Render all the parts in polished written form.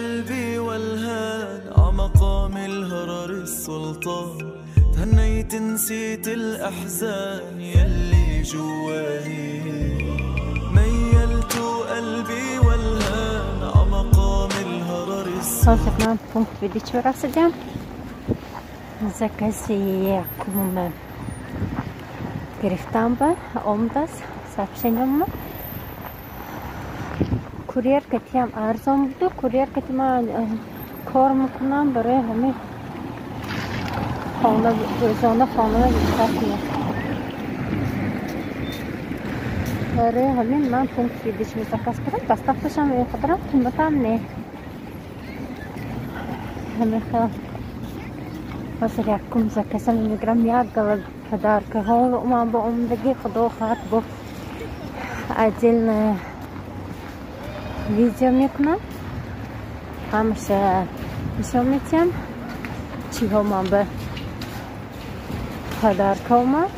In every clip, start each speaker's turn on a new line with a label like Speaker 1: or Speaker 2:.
Speaker 1: قلبي والهان عمقام الهرر السلطان تهنيت نسيت الأحزان يلي جواني ميلت قلبي والهان عمقام الهرر
Speaker 2: السلطان. من пункт выдачи расидам. Закази якум гирифтам ба омдас сообщение ма. Курьер катиам арзон буду. Курьер кати ман кор мекунам барои ҳамин хона рӯзона хона гирифтар кунам. Барои ҳамин ман пункт выдачи заказ кардам. Доставкашам ин қадарам қиматам не. Ҳамин хел ҳозир якум заказам мегирам, як гала подаркаҳо ман бо омдагӣ худо хоҳад бо отдельное видео мекунам, ҳамаша нишон медиҳам чиҳо ман ба подарка омад.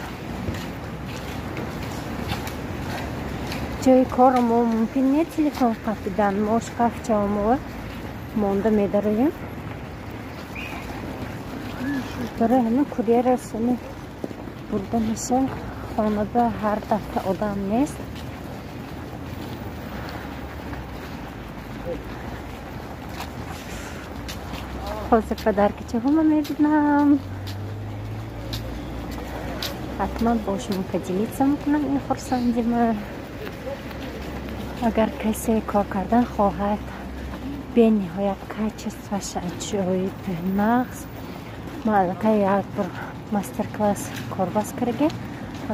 Speaker 2: Ҷои корро мо мумкин не телефон қапидан, мо шкафчаомо монда медароем. Барои ҳамин курьерро сани бурда меша. Хона ба ҳар дафъа одам нест. Ҳозир подарки чиҳома мебинам. Ҳатман бо шумо поделиться мекунам ин хурсандима. Агар касе кор кардан хоҳад, бениҳоят качествоаш аҷоиб нағз. Ман аллакай як бор мастер-класс корбас кардаги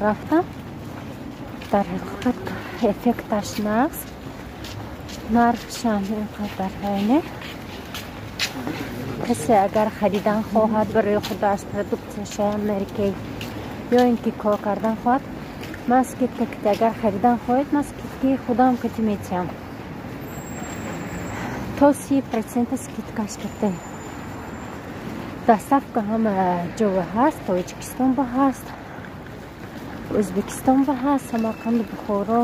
Speaker 2: рафтам. Дар ҳақиқат эффекташ нағз, нархшам ин қадар не. Касе агар харидан хоҳад барои худаш продукцияша Америкаи ё ин ки кор кардан хоҳад, ман скидка кити агар харидан хоҳед, ман скидкаи худам кити метиҳам. То 30% скидкаш кити. Доставка ҳама ҷо ҳаст, Тоҷикистон ба ҳаст, Ӯзбекистон ба ҳаст, Самарқанду Бухоро.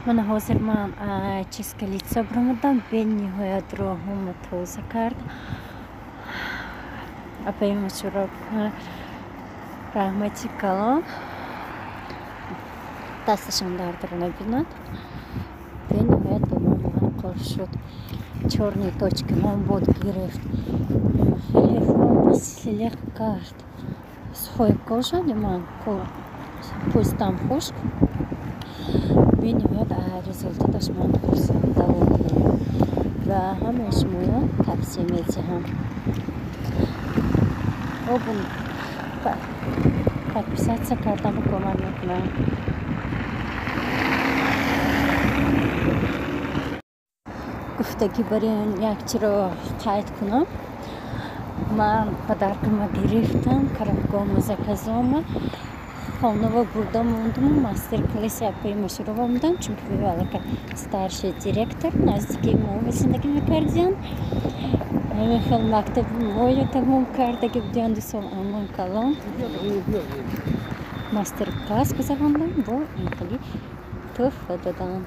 Speaker 2: Мана ҳозир ман чистка лицо баромадам, бениҳоят роҳҳомо тоза кард. Апаи Машуроб раҳмати калон, дасташон дардро набинад. Бениҳоят ба ман маъқул шуд. Чёрные точки ман буд гирифт, хеле слег кард. Сухой кожа ман пӯстам хушк. Бениҳоят результаташ ман хурсанд довольна ва ҳамаи шуморо тавсия медиҳам. Обун подписаться кардан кӯмак мекунам. Гуфтагӣ барои як чиро қайд кунам. Ман подаркама гирифтам, коробкаома заказома хонава бурда мондум. Мастер-класси апаи Машурова омадам, чунки вай аллакай старший директор наздики мо зиндагӣ мекардиянд. Ҳамин хел мактаби моро тамом кардаги будиянд, 2 сол амон калон. Мастер-класс гузарондам, бо ин хели тӯҳфа доданд.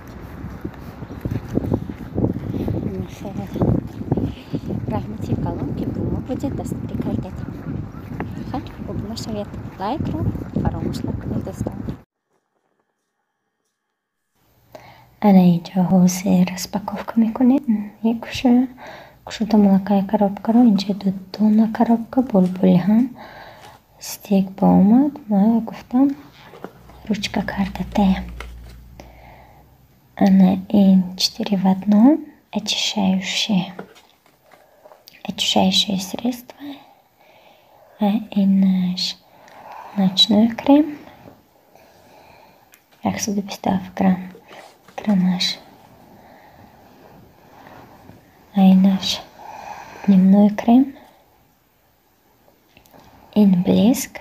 Speaker 2: Раҳмати калон, ки бо мо будед, дастгирӣ кардед. Хайр, обуна шавед, лайкро фаромӯш накунед, дӯстон.
Speaker 3: Ана инҷо ҳозир распаковка мекунем. Мекушоям. Кушодам аллакай коробкаро. Инҷо ду дона коробка булбули ҳам стек ба омад. Ман гуфтам ручка карда таям. Ана ин 4 в одном очищающее средство. А ин наш ночной крем 157 грамм граммаж. А ин наш дневной крем. Ин блеск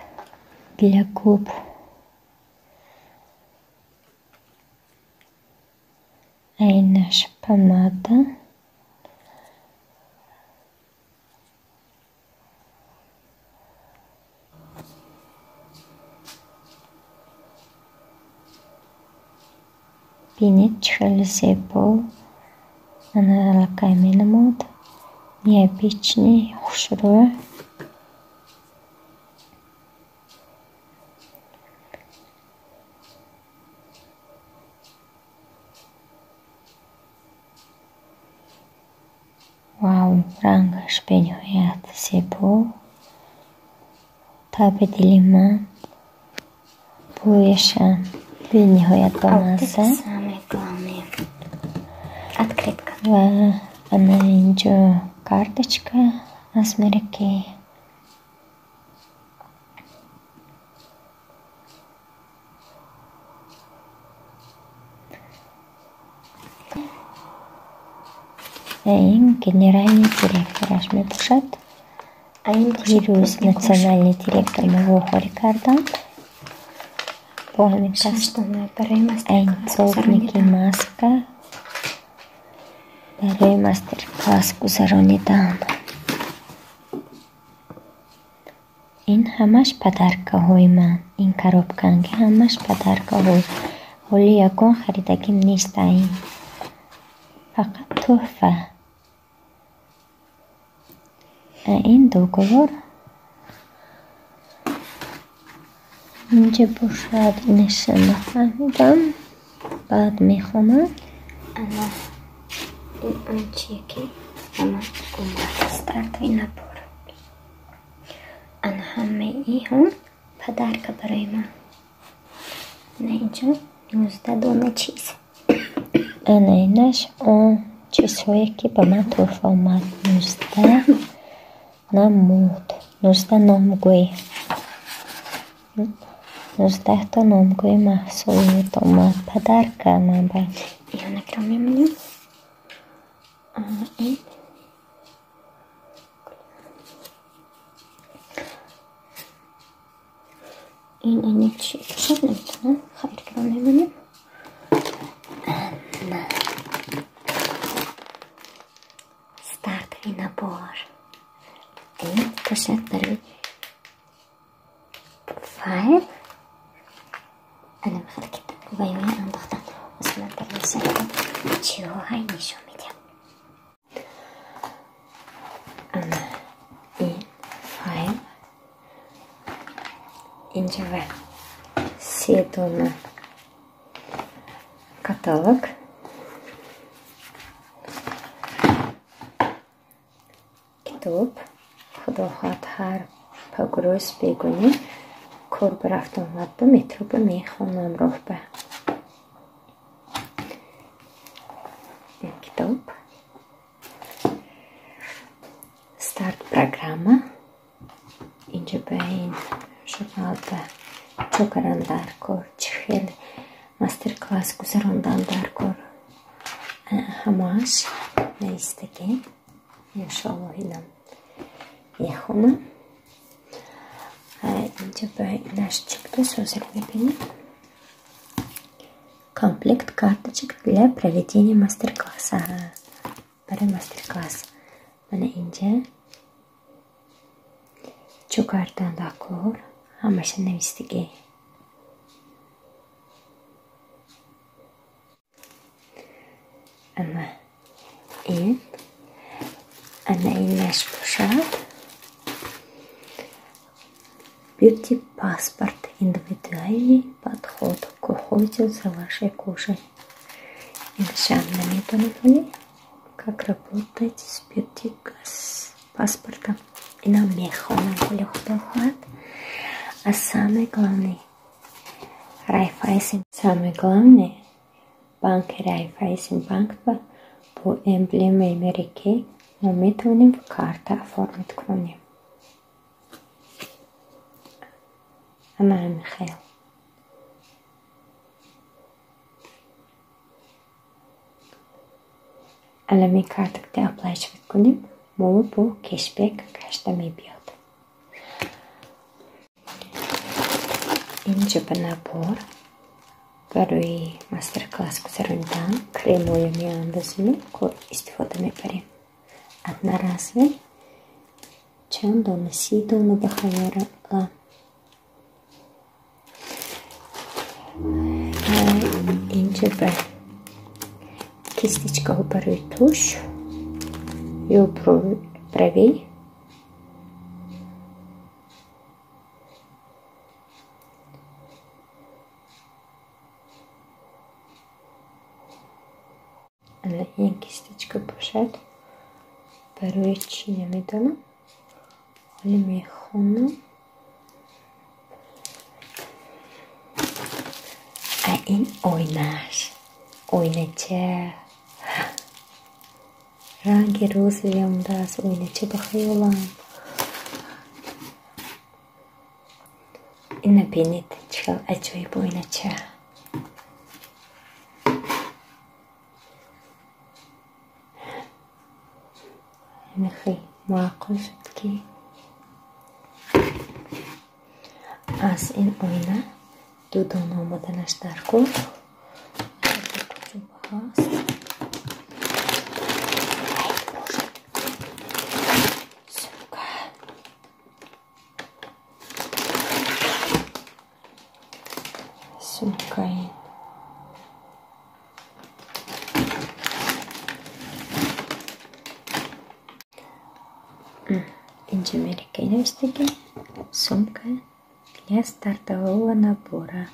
Speaker 3: для губ. А ин наш помада. Бинед Чӣ хеле зебо. Ана аллакай менамуд. Необычный, хушрӯ. Вау, рангаш бениҳоят зебо. Таби дили ман. Бӯяшам бениҳоят бамазза.
Speaker 2: Самое главное. Открытка.
Speaker 3: Ва ана инҷо карточка аз Mary Kay. Ин генеральный директораш мебошад. Дирӯз национальный директор мо вохӯрӣ карданд. Бо ҳамин кас айнцовники маска барои мастер-класс гузаронидан. Ин ҳамаш подаркаҳои ман. Ин коробкаанги ҳамаш подаркаҳои. Ҳоли ягон харидагим нест ин. Фақат тӯҳфа. Ин договор инҷа бошад, инаша нафаҳмидам. Баъд мехонам.
Speaker 2: Ана ин он чие ки ба ман омад. Стартовый набор. Ана ҳамаи иҳо подарка барои ман. Ана инҷо 19 дона чиз.
Speaker 3: Ана инаш он чизҳое ки ба ман тӯҳфа омад. 19 намуд. 19 номгӯй. 19-та номгӯи маҳсулот омад. Подарка ман ба.
Speaker 2: Иҳонакро мемонем. Ин ин аник чи бошад наметавонам. Хайркро мемонем. Ана стартовый набор. Ин бошад барои файл. Ана мехоҳад ки вайоя андохтан. Масалан дар мисалда чиҳо ҳай нишон медиҳам.
Speaker 3: Ана ин файл. Инҷа ва се дона каталог. Китоб. Худо хоҳад ҳар пагрӯз бегунӣ кор ба рафту омад ба метро ба мехонам роҳ ба. Ин китоб. Старт программа. Инҷа ба ин журнал ба чо кардан дар кор, чӣ хел мастер-класс гузарондан дар кор. Ҳамааш наистагӣ. Иншоаллоҳ инам мехонам. Инҷа ба инаш чӣ будааст, ҳозир мебинем. Комплект карточек для проведения мастер-класса. Барои мастер-класс. Мана инҷа чо кардан дар кор, ҳамаша навистагӣ. Ана ин, ана инаш бошад. Beauty паспорт. Индивидуальный подход к уходу за вашей кожей. Инашам наметонам ҳоле как работать с beauty паспортом. Инам мехонам ҳоле худо хоҳад. А самое главное, Райфайзен, самое главное, банки Райфайзен банк бо эмблемаи Mary Kay мо метавонем карта оформить кунем. Ана Михаил. Алами карта ки оплачивать кунем, мо бо кешбек гашта мебиёд. Инҷа ба набор барои мастер-класс гузаронидан кремҳоя меандозему, истифода мебарем. Одноразовый чанд дона, 30 дона ба хаёлам. Инҷа ба Кисточкаҳо барои туш ё бровей. Ана ин кисточка бошад барои чӣ намедонам, ҳоле мехонам. А ин оинааш, оинача ранги розовый омадааст, оинача ба хаёлам. Ина бинед, чӣ хел аҷоиб оинача. Хеле маъқул шуд, ки аз ин оина ду дона омаданаш дар кор. Куҷо ҳаст? Сумка. Сумка ин. Инҷа Америка навиштаги сумка для стартового набора.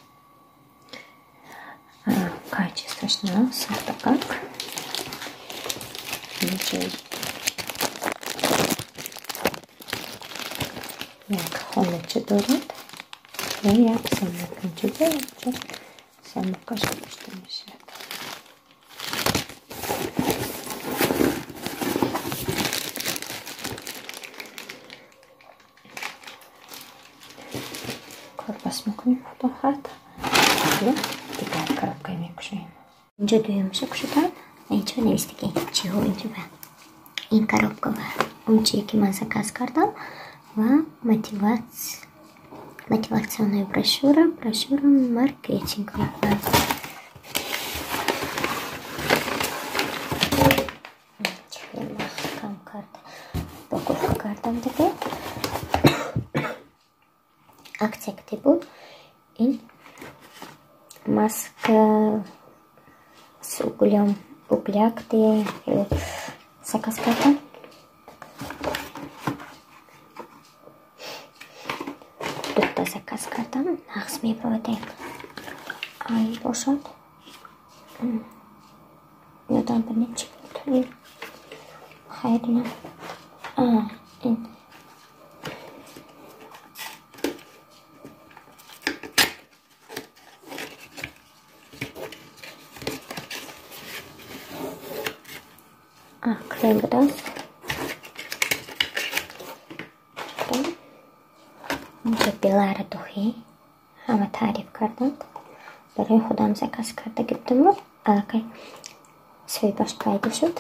Speaker 3: Качество сахта как. Инҷа як хонача дорад ва як замок. Инҷа якча замокаш гузошта мешавад. Корбас мекунем худо хоҳад. Дигар коробкаи мекушоем. Инҷо дуюмша кушодам. Инҷо навиштаги чиҳо инҷо ба ин коробка ва он чие ки ман заказ кардам ва мотивационная брошюра, брошюра маркетинговый план. Маҳкам карда упаковка кардам дига. Акция ки буд, ин маска с углем, угляк заказ кардам. Дута заказ кардам, нағз мебародем. Ай бошад. Ёдам бинед чӣ буд. Хайр на. Ин крем будааст. Крем. Инҷа Белара духи ҳама таъриф карданд. Барои худам заказ карда гирифтаму аллакай соҳибаш пайдо шуд,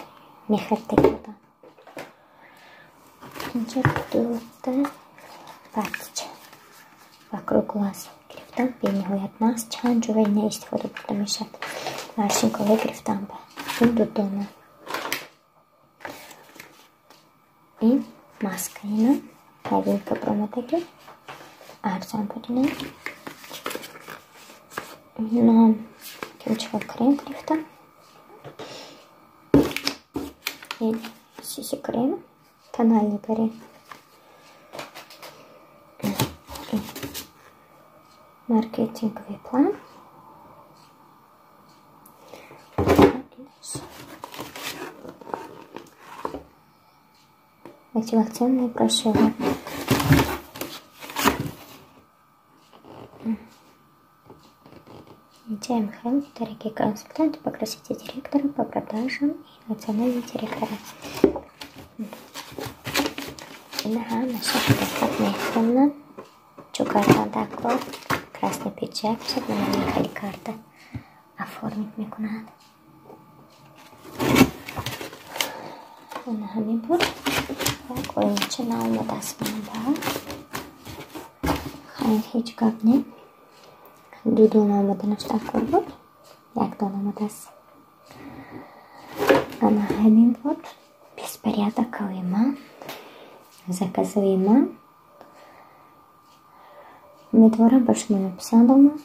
Speaker 3: мехарида будам. Инҷа дута патч вокруг глаз гирифтам. Бениҳоят нағз, чанд ҷоя ина истифода бурда мешавад. Маршинкаҳо гирифтам ба ин ду дона. Ин маска ина новинка баромадаги, арзон буд ина. Инам кимчиҳо крем гирифтам. Ин сиси крем, тональный крем. Маркетинговый план. Мотивационная брошюра. Михаил, дорогие консультанты, попросите директора по продажам и национального директора. Инаҳа наша ҳаракат мехонам. Чу карта дакор, красный пиджак, хали карта оформить мекунад. Ина ҳамин буд. Як оинача наомадааст ман ба. Хайр, ҳеҷ гап не. Ду дона омаданаш даркор буд, як дона омадааст. Ана ҳамин буд беспорядокаи ман, заказои ман. Умедворам, ба шумо написанд омад.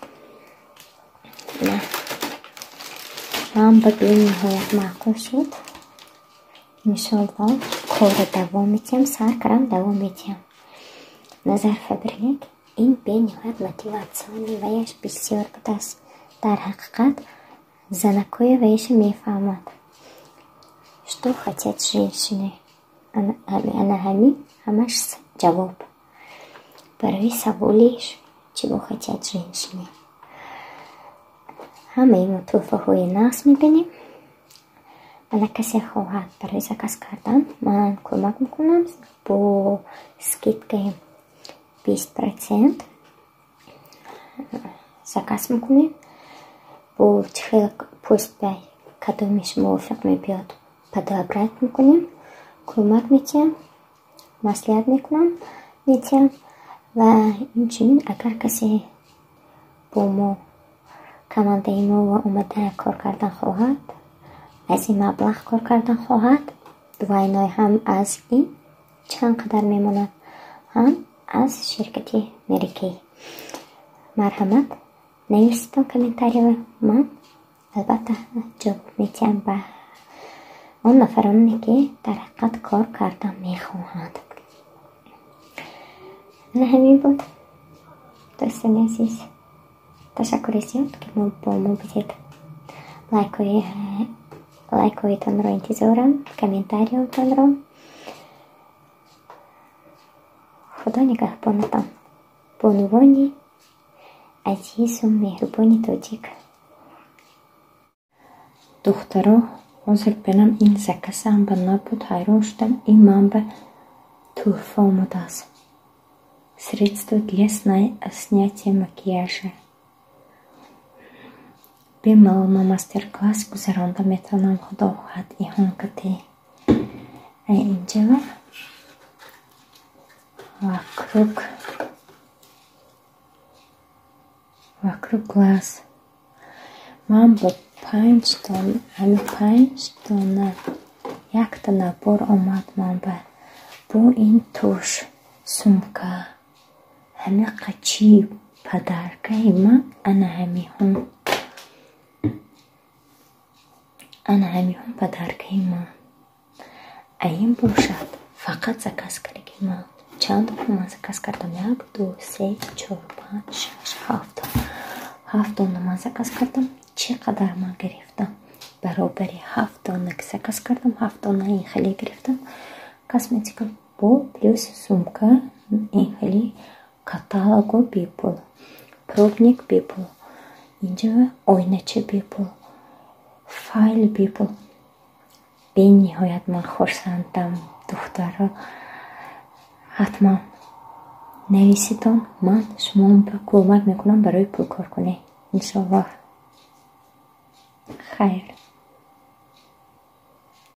Speaker 3: Ман ба бениҳоят маъқул шуд. Иншоалло, корро давом медиҳам, сар кардам, давом медиҳам. Назар Фаберлик ин бениҳоят мотивационный ваяш бисёр будааст. Дар ҳақиқат, занакҳои ваяша мефаҳмад. Что хотят женщины? Ана ҳамин ҳамаш ҷавоб барои саволи «Чего хотят женщины?». Ҳамаи мо тӯҳфаҳои нағз мебинем. Ана, касе хоҳад барои заказ кардан, ман кӯмак мекунам, бо скидкаи 20% заказ мекунем. Бо чӣ хел пӯст ба кадомиш мувофиқ мебиёд, подобрать мекунем, кӯмак медиҳам, маслиҳат мекунам, медиҳам. Ва инчунин, агар касе бо мо, командаи мо омада кор кардан хоҳад, аз ин маблағ кор кардан хоҳад, двойной ҳам аз ин чанд қадар мемонад, ҳам аз ширкати Mary Kay, марҳамат, нависитон комментарийро. Ман албатта ҷавоб медиҳам ба он нафароне, ки дар ҳақиқат кор кардан мехоҳанд. Ана ҳамин буд, дӯстони азиз. Ташаккури зиёд, ки бо мо будед. Лайкҳоятонро интизорам, комментариётонро. Худо нигаҳбонатон, бонувони азизу меҳрубони тоҷик.
Speaker 2: Духтаро, ҳозир бинам, ин заказам ба набуд, ҳайрон шудам. Ин ман ба тӯҳфа омадааст. Средство для снятия макияжа. Бемалол ман мастер-класс гузаронда метавонам, худо хоҳад, иҳон кати. Инҷа вокруг глаз. Ман бо панҷ дона, ҳамин панҷ дона якта набор омад ман ба, бо ин тушь, сумка, ҳамиқа чӣ подаркаи ман. Ана ҳамиҳон, ана ҳамиҳон подаркаи ман. А ин бошад фақат заказ кардаги ман. Чанд дона ман заказ кардам? Як, ду, се, чор, панҷ, шаш, ҳафт. Ҳафт дона ман заказ кардам. Чӣ қадар ман гирифтам? Баробари ҳафт дона ки заказ кардам, ҳафт дона ин хеле гирифтам косметика, бо плюс сумка, ин хеле каталогу бепул, пробник бепул, инҷа оинача бепул, файл бепул. Бениҳоят ман хурсандам, духтаро. Ҳатман нависитон, ман шумо кӯмак мекунам барои пулкоркунӣ, иншоаллоҳ. Хайр.